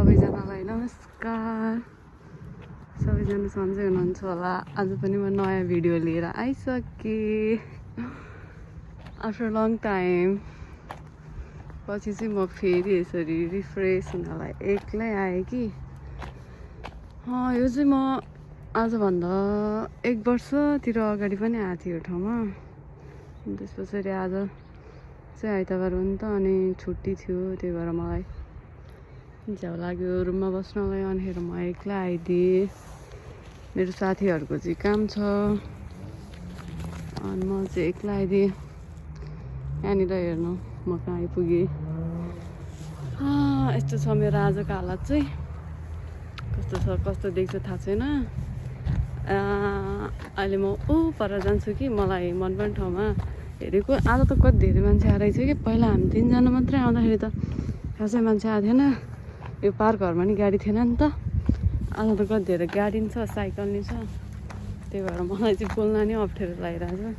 सबैजनालाई नमस्कार। सबैजना सन्चै हुनुहुन्छ होला। आज पनि म नयाँ भिडियो लिएर आइसकेँ आफ्टर लङ टाइम। पछि चाहिँ म फेरि यसरी रिफ्रेस हुनलाई एक्लै आएँ कि यो चाहिँ म आजभन्दा 1 वर्षतिर अगाडि पनि आएको थिएँ यो ठाउँमा। त्यस पछाडि आज चाहिँ आइतबार हो नि त, अनि छुट्टी थियो, त्यही भएर मलाई झ्याउ लाग्यो रुममा बस्नलाई। अनिखेर म एक्लै आइदिएँ। मेरो साथीहरूको चाहिँ काम छ अनि म चाहिँ एक्लै आइदिएँ। यहाँनिर हेर्नु म कहाँ आइपुगेँ। यस्तो छ मेरो आजको हालत चाहिँ। कस्तो छ कस्तो देख्छ थाहा छैन। अहिले म पर जान्छु कि मलाई मन पर्ने ठाउँमा हेरेको। आज त कति धेरै मान्छे आएर रहेछ कि। पहिला हामी 3 जना मात्रै आउँदाखेरि त खासै मान्छे आएको थिएन। यो पार्क घरमा नि गाडी थिएन नि त। आज त कति धेरै गाडी नि छ, साइकल नि छ। त्यही भएर मलाई चाहिँ बोल्न नि अप्ठ्यारो लागिरहेको छ।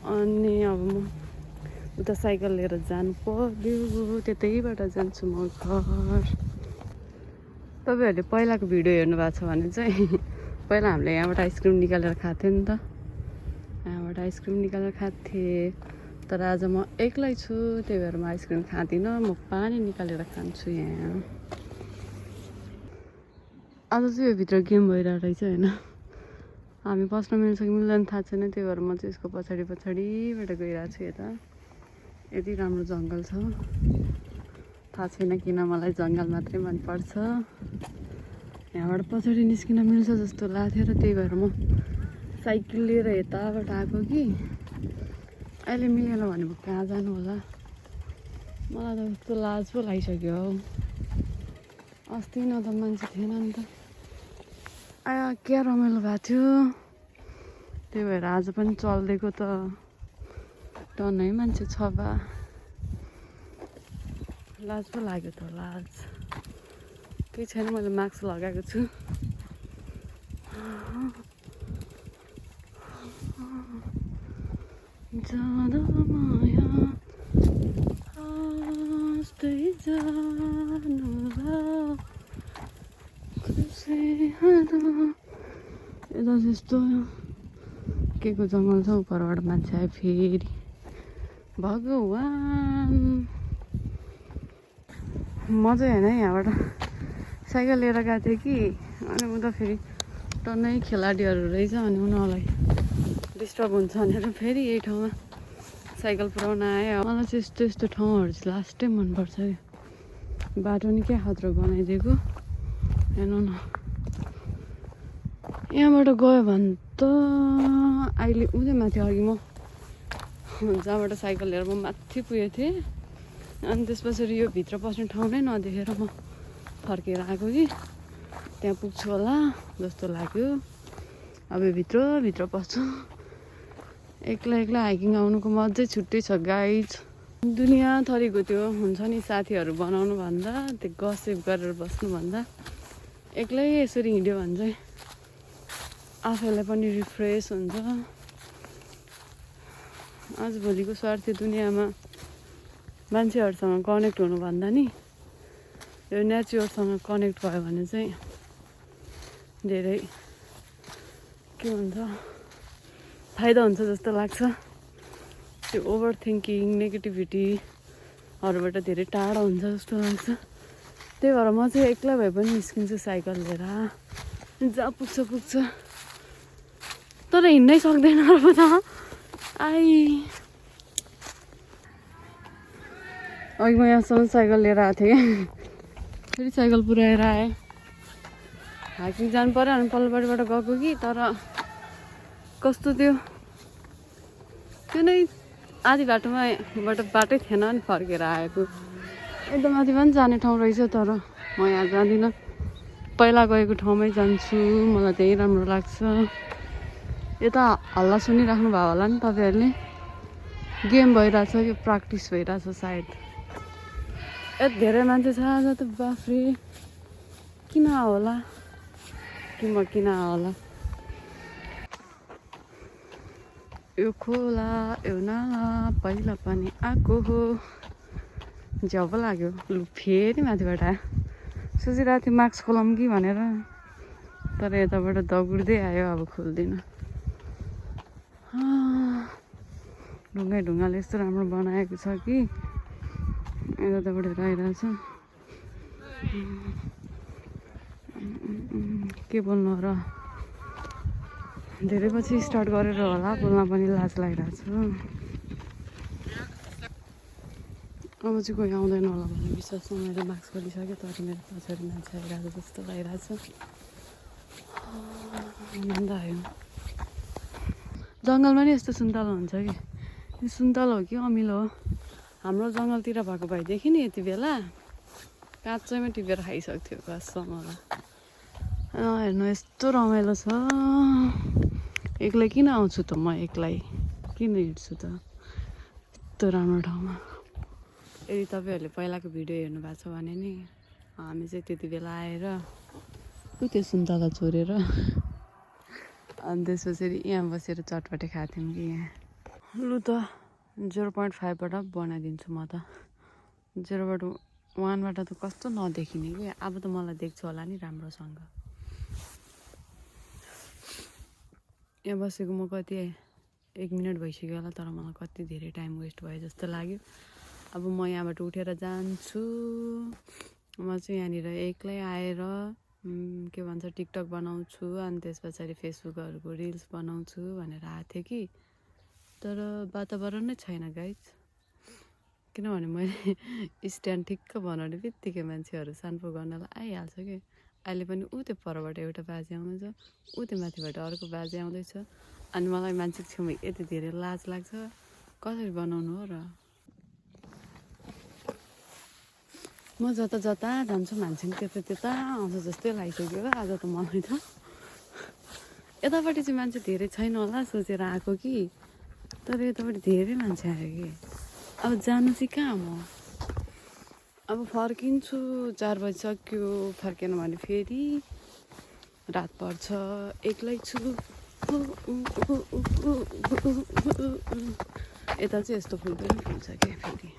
अनि अब म उता साइकल लिएर जानु पर्यो। त्यतैबाट जान्छु म घर। तपाईँहरूले पहिलाको भिडियो हेर्नु भएको छ भने चाहिँ पहिला हामीले यहाँबाट आइसक्रिम निकालेर खाएको थियौँ नि त। यहाँबाट आइसक्रिम निकालेर खाएको थिएँ। तर आज म एक्लै छु, त्यही भएर म आइसक्रिम खाँदिनँ। म पानी निकालेर खान्छु यहाँ। आज चाहिँ यो भित्र गेम भइरहेको रहेछ होइन। हामी बस्न मिल्छ कि मिल्दैन थाहा छैन। त्यही भएर म चाहिँ यसको पछाडिबाट गइरहेको छु यता। यति राम्रो जङ्गल छ। थाहा छैन किन मलाई जङ्गल मात्रै मनपर्छ। यहाँबाट पछाडि निस्किन मिल्छ जस्तो लाग्थ्यो र त्यही भएर म साइकल लिएर यताबाट आएको कि। अहिले मिलेन भने म कहाँ जानु होला। मलाई त कस्तो लाज पो लागिसक्यो हौ। अस्ति न त मान्छे थिएन नि त। क्या रमाइलो भएको थियो। त्यही भएर आज पनि चल्दिएको त टन्नै मान्छे छ बा। लाज पो लाग्यो त, लाज। केही छैन, मैले मास्क लगाएको छु। ज्यादा माया हाँस्दै जानुला खुसी यता त्यस्तो के को जङ्गल छ। उपरबाट मान्छे आयो फेरि। भगवान् म चाहिँ होइन यहाँबाट साइकल लिएर गएको थिएँ कि। अनि उता फेरि टन्नै खेलाडीहरू रहेछ। अनि उनीहरूलाई डिस्टर्ब हुन्छ भनेर फेरि यही ठाउँमा साइकल पुऱ्याउन आएँ। मलाई चाहिँ यस्तो ठाउँहरू चाहिँ लास्टै मनपर्छ क्या। बाटो नि क्या खतरा बनाइदिएको। हेर्नु न, यहाँबाट गयो भने त अहिले उतै माथि अघि म जहाँबाट साइकल लिएर म माथि पुगेको थिएँ। अनि त्यस पछाडि यो भित्र पस्ने ठाउँ नै नदेखेर म फर्केर आएको कि। त्यहाँ पुग्छु होला जस्तो लाग्यो। अब भित्र पस्छु। एक्लै हाइकिङ आउनुको मजै छुट्टै छ गाइज। दुनियाँ थरीको त्यो हुन्छ नि, साथीहरू बनाउनु भन्दा, त्यो गसिप गरेर बस्नुभन्दा एक्लै यसरी हिँड्यो भने चाहिँ आफैलाई पनि रिफ्रेस हुन्छ। आजभोलिको स्वार्थी दुनियाँमा मान्छेहरूसँग कनेक्ट हुनुभन्दा नि यो नेचरसँग कनेक्ट भयो भने चाहिँ धेरै के भन्छ फाइदा हुन्छ जस्तो लाग्छ। त्यो ओभर थिङ्किङ नेगेटिभिटीहरूबाट धेरै टाढा हुन्छ जस्तो लाग्छ। त्यही भएर म चाहिँ एक्लै भए पनि निस्किन्छु साइकल लिएर। जहाँ पुग्छ। तर हिँड्नै सक्दैन अब त। अघि म यहाँसम्म साइकल लिएर आएको थिएँ क्या। फेरि साइकल पुऱ्याएर आएँ। हाइकिङ जानु पऱ्यो अनि पल्लोपट्टिबाट गएको कि। तर कस्तो त्यो नै आधी बाटै थिएन नि फर्केर आएको। एकदम माथि पनि जाने ठाउँ रहेछ। तर म यहाँ जाँदिनँ। पहिला गएको ठाउँमै जान्छु। मलाई त्यही राम्रो लाग्छ। यता हल्ला सुनिराख्नु भयो होला नि तपाईँहरूले। गेम भइरहेछ कि प्र्याक्टिस भइरहेछ सायद। यति धेरै मान्छे छ आज त बाफ्रे। किन होला कि म किन होला। यो खोला यो नाला पहिला पनि आएको हो। झ्याउ पो लाग्यो। लु फेरि माथिबाट आयो। सोचिरहेको थिएँ मास्क खोलाउँ कि भनेर तर यताबाट दगुर्दै आयो अब खोल्दिनँ ढुङ्गै ढुङ्गाले यस्तो राम्रो बनाएको छ कि यताबाट आइरहेछ के बोल्नु र धेरै पछि स्टार्ट गरेर होला बोल्न पनि लाज लागिरहेछ अब चाहिँ कोही आउँदैन होला भन्ने विश्वासमा मैले मास्क खोलिसकेँ तर मेरो पछाडि मान्छे आइरहेको जस्तो लागिरहेछ आनन्द आयो जङ्गलमा नि यस्तो सुन्तला हुन्छ कि यो सुन्तला हो कि अमिलो हो हाम्रो जङ्गलतिर भएको भएदेखि नि यति बेला काँचैमा टिपेर खाइसक्थ्यो कसमला हेर्नु यस्तो रमाइलो छ एक्लै किन आउँछु त म एक्लै किन हिँड्छु त यस्तो राम्रो ठाउँमा यदि तपाईँहरूले पहिलाको भिडियो हेर्नु भएको छ भने नि हामी चाहिँ त्यति बेला आएर त्यो सुन्तला चोरेर अनि त्यसपछि यहाँ बसेर चटपटे खाएको थियौँ कि यहाँ लु त 0.5बाट बनाइदिन्छु म त 0.1बाट त कस्तो नदेखिने कि अब त मलाई देख्छु होला नि राम्रोसँग यहाँ बसेको म कति 1 मिनट भइसक्यो होला तर मलाई कति धेरै टाइम वेस्ट भयो जस्तो लाग्यो अब म यहाँबाट उठेर जान्छु म चाहिँ यहाँनिर एक्लै आएर के भन्छ टिकटक बनाउँछु अनि त्यस पछाडि फेसबुकहरूको रिल्स बनाउँछु भनेर आएको थिएँ कि तर वातावरण नै छैन गाइज किनभने मैले स्ट्यान्ड ठिक्क बनाउने बित्तिकै मान्छेहरू सानपो गर्नलाई आइहाल्छ कि अहिले पनि ऊ त्यो परबाट एउटा बाजे आउँदैछ ऊ त्यो माथिबाट अर्को बाजे आउँदैछ अनि मलाई मान्छेको छेउमा यति धेरै लाज लाग्छ कसरी बनाउनु हो र म जता जता जान्छु मान्छे त्यता त्यता आउँछ जस्तै लागिसक्यो आज त मलाई त यतापट्टि चाहिँ मान्छे धेरै छैन होला सोचेर आएको कि तर यतापट्टि धेरै मान्छे आयो कि अब जानु चाहिँ कहाँ म अब फर्किन्छु 4 बजिसक्यो फर्केन भने फेरि रात पर्छ एक्लै छु यता चाहिँ यस्तो फुल पनि फुल्छ क्या फेरि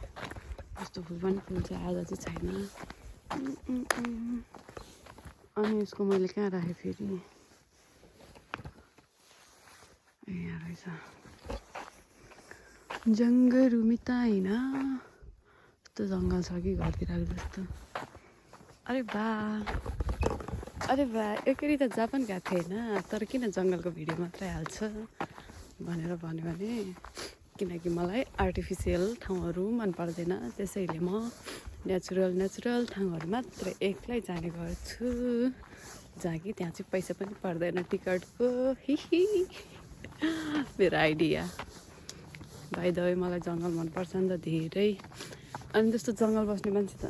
यस्तो फुल पनि फुल्छ आज चाहिँ छैन अनि यसको मैले कहाँ राखेँ फेरि यहाँ रहेछ जङ्गल मिताइन यस्तो जङ्गल छ कि घरतिर जस्तो अरे बा एकरी त जापान गएको थिएँ होइन तर किन जङ्गलको भिडियो मात्रै हाल्छ भनेर भन्यो भने किनकि मलाई आर्टिफिसियल ठाउँहरू मन पर्दैन त्यसैले म नेचुरल ठाउँहरू मात्र एक्लै जाने गर्छु जहाँ कि त्यहाँ चाहिँ पैसा पनि पर्दैन टिकटको हिही मेरो आइडिया भाइ द वे मलाई जङ्गल मनपर्छ नि त धेरै अनि त्यस्तो जङ्गल बस्ने मान्छे त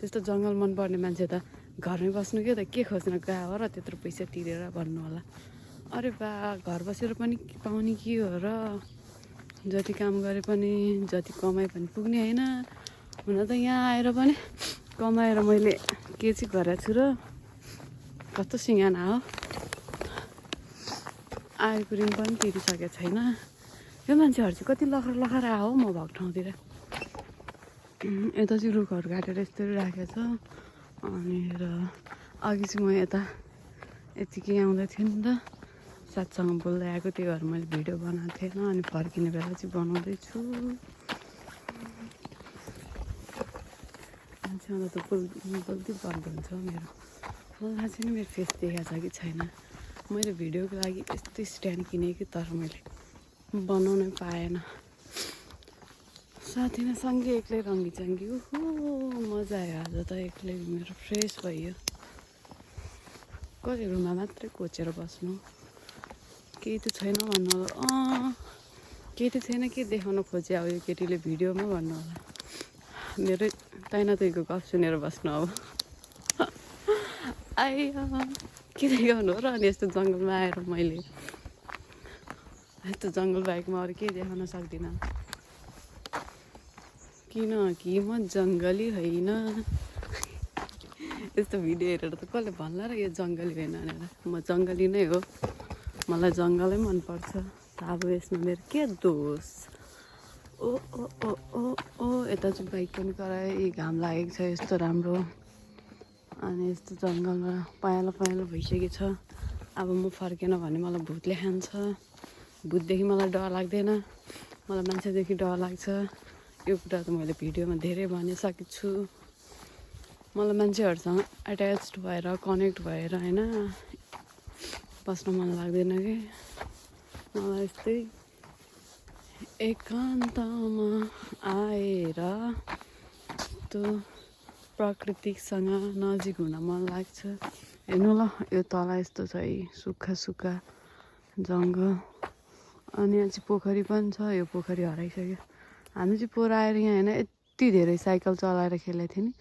त्यस्तो जङ्गल मनपर्ने मान्छे त घरमै बस्नु के त के खोज्न गएको हो र त्यत्रो पैसा तिरेर भन्नु होला अरे बा घर बसेर पनि पाउने के हो र जति काम गरे पनि जति कमाए पनि पुग्ने होइन हुन त यहाँ आएर पनि कमाएर मैले के चाहिँ गरेको छु र कस्तो सिँगाना हो आएको ऋण पनि तिरिसकेको छैन यो मान्छेहरू चाहिँ कति लखर आयो हो म भएको ठाउँतिर यता चाहिँ रुखहरू काटेर यस्तरी राखेको छ अनि र अघि चाहिँ म यता यतिकै आउँदै थिएँ नि त साथसँग बोल्दै आएको त्यही भएर मैले भिडियो बनाएको थिएन अनि फर्किने बेला चाहिँ बनाउँदैछु मान्छेमा त बोल्दै बन्द हुन्छ मेरो मलाई चाहिँ नि मेरो फेस देखाएको छ कि छैन मैले भिडियोको लागि यस्तो स्ट्यान्ड किनेँ कि तर मैले बनाउनै पाएन साथी नै सँगै एक्लै रङ्गीचङ्गी ओहो मजा आयो आज त एक्लै मेरो फ्रेस भयो कति रुममा मात्रै कोचेर बस्नु केही त छैन भन्नु होला केही त छैन के देखाउन खोजे अब यो केटीले भिडियोमा भन्नु होला मेरो ताइना तैको गफ सुनेर बस्नु अब आयो के देखाउनु हो र अनि यस्तो जङ्गलमा आएर मैले यस्तो जङ्गल बाहेकमा अरू केही देखाउन सक्दिनँ किनकि म जङ्गली होइन यस्तो भिडियो हेरेर त कसले भन्ला र यो जङ्गली होइन भनेर म जङ्गली नै हो मलाई जङ्गलै मनपर्छ त अब यसमा मेरो के दोष ओ ओ ओ ओ ओ यता चाहिँ बाइक पनि कराए घाम लागेको छ यस्तो राम्रो अनि यस्तो जङ्गलमा पहेँलो पहेँलो भइसकेको छ। अब म फर्केन भने मलाई भूतले खान्छ। भूतदेखि मलाई डर लाग्दैन, मलाई मान्छेदेखि डर लाग्छ। यो कुरा त मैले भिडियोमा धेरै भनिसकेको छु। मलाई मान्छेहरूसँग एट्याच्ड भएर कनेक्ट भएर होइन बस्न मन लाग्दैन कि। मलाई यस्तै एकान्तमा आएर त्यो प्रकृतिसँग नजिक हुन मन लाग्छ। हेर्नु ल, यो तल यस्तो छ है, सुक्खा सुक्खा जङ्गल। अनि यहाँ चाहिँ पोखरी पनि छ। यो पोखरी हराइसक्यो। हामी चाहिँ पोहोर आएर यहाँ होइन यति धेरै साइकल चलाएर खेलेको थिएँ नि।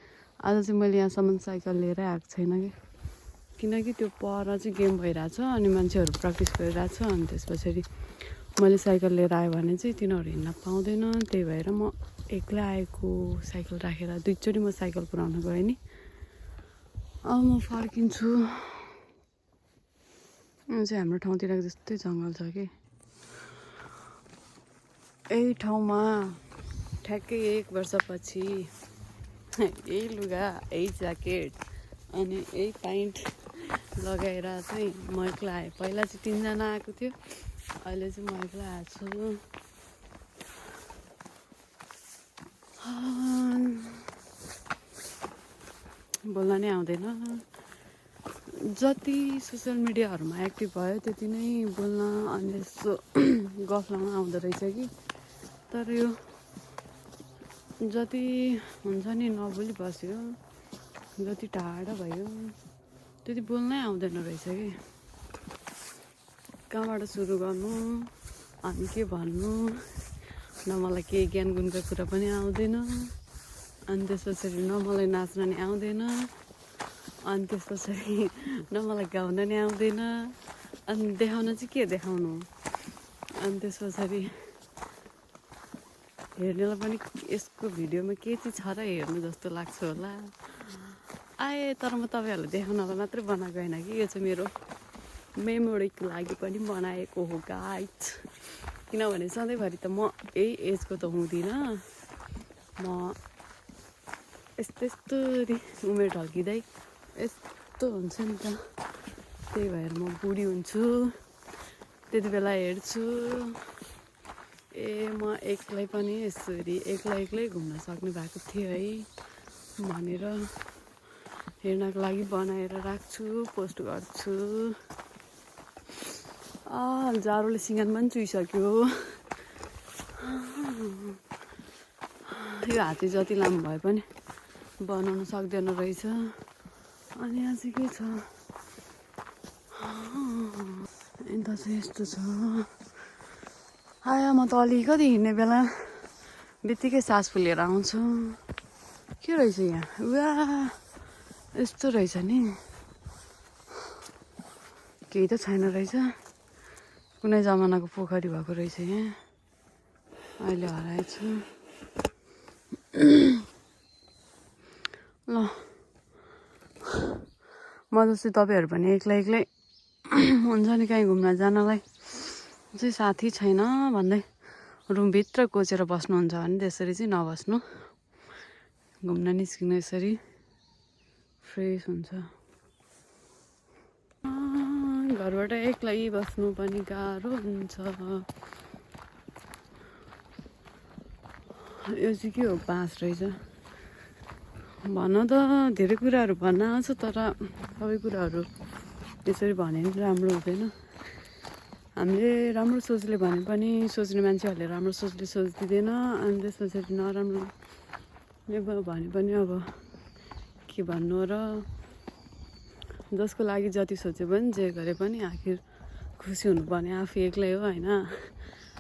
आज चाहिँ मैले यहाँसम्म साइकल लिएरै आएको छैन कि, किनकि त्यो पर चाहिँ गेम भइरहेछ अनि मान्छेहरू प्र्याक्टिस गरिरहेछ। अनि त्यस पछाडि मैले साइकल लिएर आयो भने चाहिँ तिनीहरू हिँड्न पाउँदैन। त्यही भएर म एक्लै आएको साइकल राखेर। दुईचोटि म साइकल पुऱ्याउन गएँ नि। अब म फर्किन्छु। यो चाहिँ हाम्रो ठाउँतिर जस्तै जङ्गल छ कि। यही ठाउँमा ठ्याक्कै 1 वर्षपछि यही लुगा, यही ज्याकेट अनि यही प्यान्ट लगाएर चाहिँ म एक्लै आएँ। पहिला चाहिँ 3 जना आएको थियो, अहिले चाहिँ म एक्लै आएको छु। बोल्न नै आउँदैन। जति सोसियल मिडियाहरूमा एक्टिभ भयो त्यति नै बोल्न अनि यस्तो गफ लाउन आउँदो रहेछ कि। तर यो जति हुन्छ नि नबोली बस्यो, जति टाढा भयो त्यति बोल्नै आउँदैन रहेछ कि। कहाँबाट सुरु गर्नु अनि के भन्नु, न मलाई केही ज्ञान गुणका कुरा पनि आउँदैन। अनि त्यस पछाडि न मलाई नाच्न नि आउँदैन। अनि त्यस पछाडि न मलाई गाउन नि आउँदैन। अनि देखाउन चाहिँ के देखाउनु। अनि त्यस पछाडि हेर्नेलाई पनि यसको भिडियोमा के चाहिँ छ र हेर्नु जस्तो लाग्छ होला। आए तर म तपाईँहरूलाई देखाउनलाई मात्रै बनाएको होइन कि। यो चाहिँ मेरो मेमोरीको लागि पनि बनाएको हो गाइज। किनभने सधैँभरि त म यही एजको त हुँदिनँ। म यस्तरी उमेर ढल्किँदै यस्तो हुन्छ नि त। त्यही भएर म बुढी हुन्छु, त्यति बेला हेर्छु ए म एक्लै पनि यसरी एक्लै घुम्न सक्ने भएको थिएँ है भनेर हेर्नको लागि बनाएर राख्छु, पोस्ट गर्छु। जाडोले सिँगान पनि चुइसक्यो। यो हात्ती जति लामो भए पनि बनाउनु सक्दैन रहेछ। अनि यहाँ चाहिँ के छ, यता चाहिँ यस्तो छ। आया म त अलिकति हिँड्ने बेला बित्तिकै सास फुलेर आउँछु। के रहेछ यहाँ, वा यस्तो रहेछ नि, केही त छैन रहेछ। कुनै जमानाको पोखरी भएको रहेछ यहाँ, अहिले हराएछु। ल म जस्तै तपाईँहरू पनि एक्लै हुन्छ नि कहीँ घुम्न जानलाई चाहिँ साथी छैन भन्दै रुमभित्र कोचेर बस्नुहुन्छ भने त्यसरी चाहिँ नबस्नु। घुम्न निस्किनु यसरी फ्रेस हुन्छ। घरबाट एक्लै बस्नु पनि गाह्रो हुन्छ। यो चाहिँ के हो, बाँस रहेछ। भन्न त धेरै कुराहरू भन्न आउँछ तर सबै कुराहरू यसरी भने पनि राम्रो हुँदैन। हामीले राम्रो सोचले भने पनि सोच्ने मान्छेहरूले राम्रो सोचले सोचिदिँदैन। अनि त्यस पछाडि नराम्रो भने पनि अब के भन्नु र। जसको लागि जति सोचे पनि जे गरे पनि आखिर खुसी हुनुपर्ने आफू एक्लै हो होइन।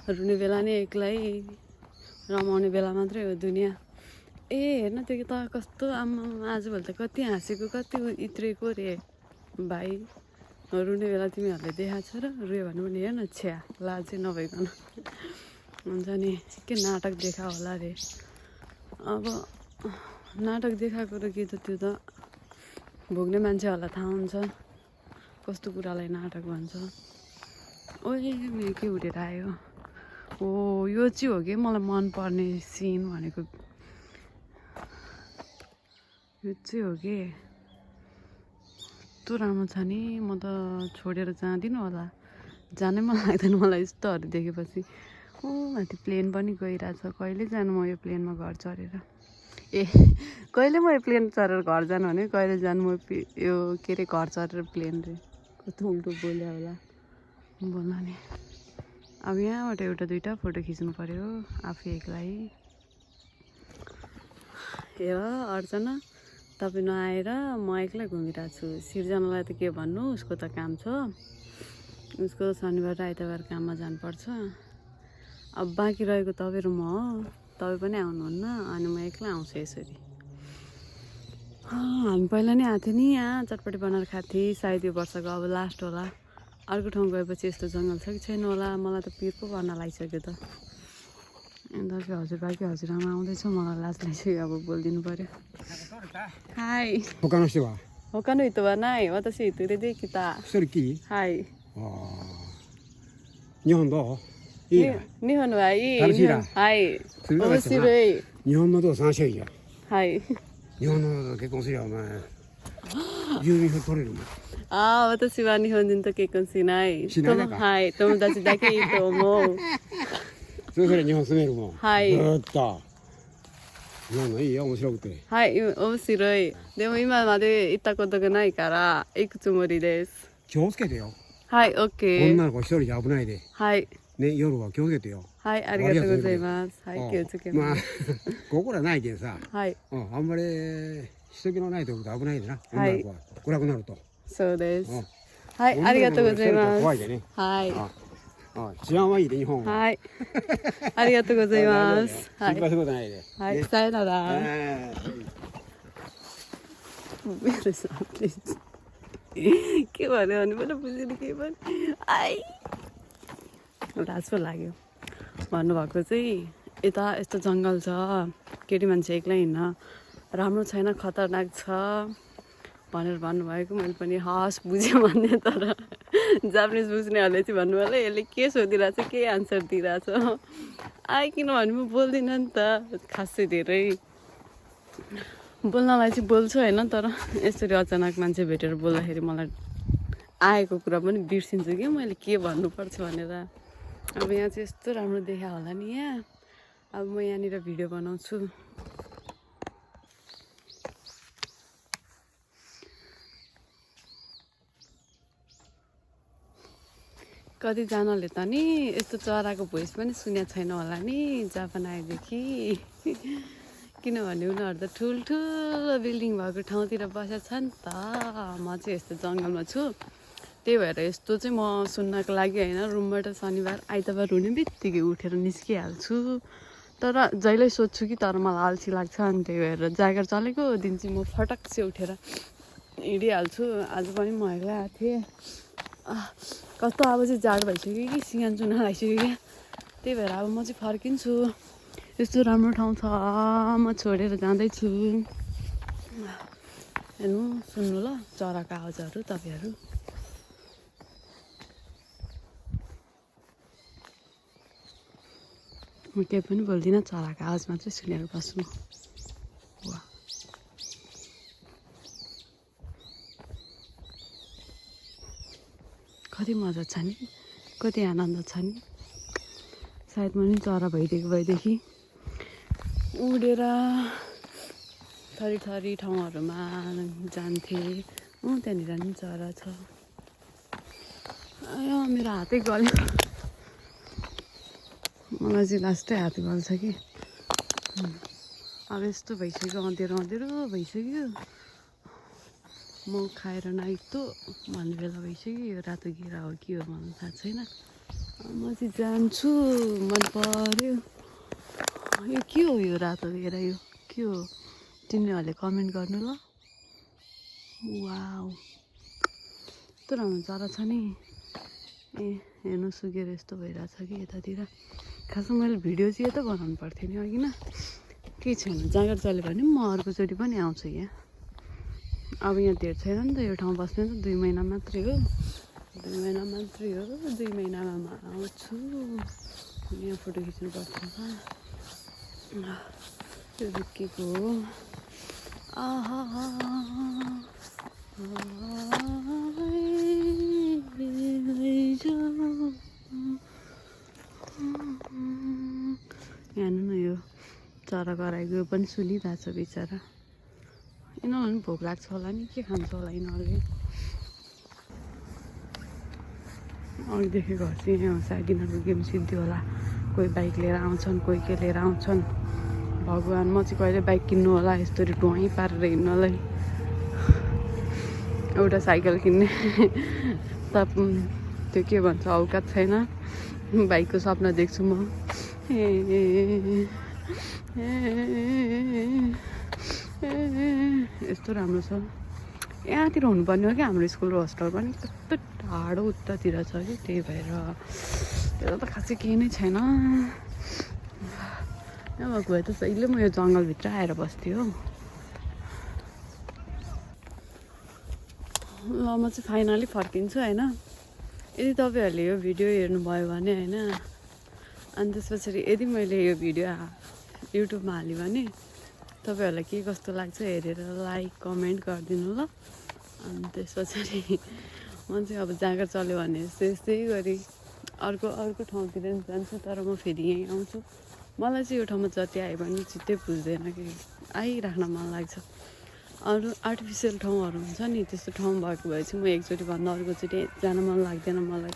रुने बेला नै एक्लै, रमाउने बेला मात्रै हो दुनियाँ। ए हेर्न त्यो त कस्तो आम्मा आजभोलि त कति हाँसेको कति इत्रेको रे भाइ। रुने बेला तिमीहरूले देखाएको छ र रुयो भने पनि हेर्न छ्या लाजै नभइकन हुन्छ नि। के नाटक देखा होला रे। अब नाटक देखाएको र के त त्यो त भोग्ने मान्छेहरूलाई थाहा हुन्छ कस्तो कुरालाई नाटक भन्छ। ओए मेरो के उडेर आयो हो। यो चाहिँ हो कि मलाई मनपर्ने सिन भनेको, यो चाहिँ हो कि यस्तो राम्रो छ नि म त छोडेर जाँदिनँ होला जानै मन लाग्दैन मलाई यस्तोहरू देखेपछि ऊ माथि प्लेन पनि गइरहेछ कहिले जानु म यो प्लेनमा घर चढेर कहिले म यो प्लेन चढेर घर जानु भने कहिले जानु म यो के अरे घर चढेर प्लेन रे कस्तो उल्टो बोल्यो होला बोल्न नि अब यहाँबाट एउटा दुइटा फोटो खिच्नु पर्यो आफै एक्लै हेर अर्चना तपाईँ नआएर म एक्लै घुमिरहेको छु सिर्जनालाई त के भन्नु उसको त काम छ उसको शनिबार र आइतबार काममा जानुपर्छ अब बाँकी रहेको तपाईँ र म हो तपाईँ पनि आउनुहुन्न अनि म एक्लै आउँछु यसरी हामी पहिला नै आएको थियो नि यहाँ चटपटी बनाएर खाएको थिएँ सायद यो वर्षको अब लास्ट होला अर्को ठाउँ गएपछि यस्तो जङ्गल छ कि छैन होला मलाई त पिर पो गर्न लागिसक्यो त अन्त हजुरबा कि हजुरआमा आउँदैछ मलाई लाज लागिसक्यो अब बोलिदिनु पऱ्यो हाई 他の人は他の人はない私一人で来た一人きりはい日本どういいな日本はいい楽しいなはいする面白い日本のと3種類よはい日本のと結婚すりゃお前住民票取れるもんああ私は日本人と結婚しないしないのかはい友達だけいいと思うそれぞれ日本住めるもんはいずーっと日本のいいよ面白くてはい面白いでも今まで行ったことがないから行くつもりです気をつけてよはいオッケー女の子一人じゃ危ないではいね夜は気をつけてよはいありがとうございますはい気をつけまあますここらないけどさはいあんまり人気のないところと危ないでなはい女の子は暗くなるとそうですうんはいありがとうございます怖いでねはい治安はいいで日本ははいありがとうございますは心配いすることないではいさよなら मेरो साथले के भन्यो भने पनि बुझेन के पनि आई लाज पो लाग्यो भन्नुभएको चाहिँ यता यस्तो जङ्गल छ केटी मान्छे एक्लै हिँड्न राम्रो छैन खतरनाक छ भनेर भन्नुभएको मैले पनि हस् बुझेँ भन्ने तर जापानिज बुझ्नेहरूले चाहिँ भन्नु होला यसले के सोधिरहेछ के आन्सर दिइरहेछ आए किनभने म बोल्दिनँ नि त खासै धेरै बोल्नलाई चाहिँ बोल्छु होइन तर यसरी अचानक मान्छे भेटेर बोल्दाखेरि मलाई आएको कुरा पनि बिर्सिन्छु कि मैले के भन्नुपर्छ भनेर अब यहाँ चाहिँ यस्तो राम्रो देखा होला नि यहाँ अब म यहाँनिर भिडियो बनाउँछु कतिजनाले त नि यस्तो चराको भोइस पनि सुनेको छैन होला नि जापान आएदेखि किनभने उनीहरू त ठुल्ठुलो बिल्डिङ भएको ठाउँतिर बसेको छ नि त म चाहिँ यस्तो जङ्गलमा छु त्यही भएर यस्तो चाहिँ म सुन्नको लागि होइन रुमबाट शनिबार आइतबार हुने बित्तिकै उठेर निस्किहाल्छु तर जहिले सोध्छु कि तर मलाई अल्छी लाग्छ अनि त्यही भएर जागर चलेको दिन चाहिँ म फटक चाहिँ उठेर हिँडिहाल्छु आज पनि म एक्लै आएको थिएँ कस्तो अब चाहिँ जाडो भइसक्यो कि सिँगान चुना लगाइसक्यो क्या त्यही भएर अब म चाहिँ फर्किन्छु यस्तो राम्रो ठाउँ छ म छोडेर जाँदैछु हेर्नु सुन्नु ल चराको आवाजहरू तपाईँहरू म केही पनि बोल्दिनँ चराको आवाज मात्रै सुनेर बस्नु वा कति मजा छ नि कति आनन्द छ नि सायद म नि चरा भइदिएको भएदेखि उडेर थरी थरी ठाउँहरूमा जान्थेँ त्यहाँनिर नि चरा छ मेरो हातै गल्यो मलाई चाहिँ लास्टै हात गल्छ कि अब यस्तो भइसक्यो अँधेरो अँधेरो भइसक्यो म खाएर नाइतो भन्ने बेला भइसक्यो यो रातो घेरा हो कि हो मलाई थाहा छैन म चाहिँ जान्छु मन पर्यो यो के हो यो रातो घेरा यो के हो तिमीहरूले कमेन्ट गर्नु ल वाउ यस्तो राम्रो चरा छ नि ए हेर्नु सुकेर यस्तो भइरहेछ कि यतातिर खासमा मैले भिडियो चाहिँ यता बनाउनु पर्थ्यो नि अघि न केही छैन जाँगर चल्यो भने म अर्कोचोटि पनि आउँछु यहाँ अब यहाँ धेर छैन नि त यो ठाउँ बस्ने त 2 महिना मात्रै हो 2 महिना मात्रै हो 2 महिनामा म आउँछु यहाँ फोटो खिच्नु पर्छ त्यो रुकेको आहा चरा कराइगयो पनि सुलिरहेको छ बिचरा यिनीहरूलाई पनि भोक लाग्छ होला नि के खान्छ होला यिनीहरूले अघिदेखि घर चाहिँ यहाँ सायद यिनीहरूको गेम सिद्धि होला कोही बाइक लिएर आउँछन् कोही के लिएर आउँछन् भगवान् म चाहिँ कहिले बाइक किन्नु होला यस्तरी ढुवाइ पारेर हिँड्नलाई एउटा साइकल किन्ने त त्यो के भन्छ औकात छैन बाइकको सपना देख्छु म यस्तो राम्रो छ यहाँतिर हुनुपर्ने हो क्या हाम्रो स्कुल र होस्टेल पनि कस्तो टाढो उतातिर छ कि त्यही भएर यता त खासै केही नै छैन यहाँ भएको भए त सहिले म यो जङ्गलभित्र आएर बस्थेँ हो ल म चाहिँ फाइनली फर्किन्छु होइन यदि तपाईँहरूले यो भिडियो हेर्नुभयो भने होइन अनि त्यस पछाडि यदि मैले यो भिडियो युट्युबमा हालेँ भने तपाईँहरूलाई के कस्तो लाग्छ हेरेर लाइक कमेन्ट गरिदिनु ल अनि त्यस पछाडि म चाहिँ अब जाँगर चल्यो भने यस्तै गरी अर्को ठाउँतिर नि जान्छु तर म फेरि यहीँ आउँछु मलाई चाहिँ यो ठाउँमा जति आयो भने चित्तै बुझ्दैन कि आइराख्न मन लाग्छ अरू आर्टिफिसियल ठाउँहरू हुन्छ नि त्यस्तो ठाउँ भएको भए चाहिँ म एकचोटि भन्दा अर्कोचोटि जान मन लाग्दैन मलाई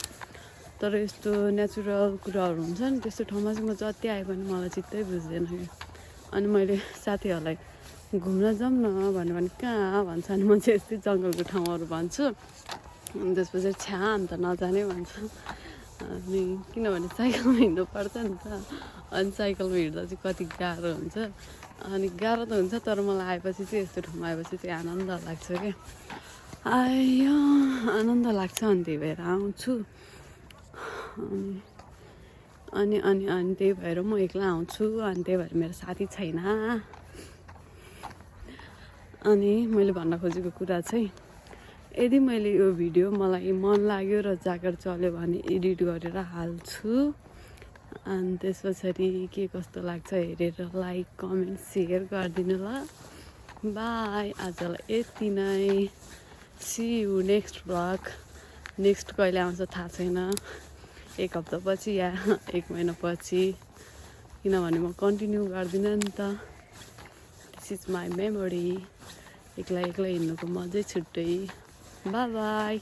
तर यस्तो नेचुरल कुराहरू हुन्छ नि त्यस्तो ठाउँमा चाहिँ म जति आयो भने मलाई चित्तै बुझ्दैन कि अनि मैले साथीहरूलाई घुम्न जाऊँ न भन्यो भने कहाँ भन्छ अनि म चाहिँ यस्तै जङ्गलको ठाउँहरू भन्छु अनि त्यसपछि छ्या अन्त नजाने भन्छ अनि किनभने साइकलमा हिँड्नु पर्छ नि त अनि साइकलमा हिँड्दा चाहिँ कति गाह्रो हुन्छ अनि गाह्रो त हुन्छ तर मलाई आएपछि चाहिँ यस्तो ठाउँमा आएपछि चाहिँ आनन्द लाग्छ क्या आयो आनन्द लाग्छ अनि त्यही भएर आउँछु अनि अनि अनि त्यही भएर म एक्लै आउँछु अनि त्यही भएर मेरो साथी छैन अनि मैले भन्न खोजेको कुरा चाहिँ यदि मैले यो भिडियो मलाई मन लाग्यो र जाँगर चल्यो भने एडिट गरेर हाल्छु अनि त्यस पछाडि के कस्तो लाग्छ हेरेर लाइक कमेन्ट सेयर गरिदिनु ल बाई आजलाई यति नै see you next blog next कहिले आउँछ थाहा छैन एक हप्तापछि या एक महिनापछि किनभने म कन्टिन्यू गर्दिनँ नि त दिस इज माई मेमोरी एक्लै हिँड्नुको मजै छुट्टै बाई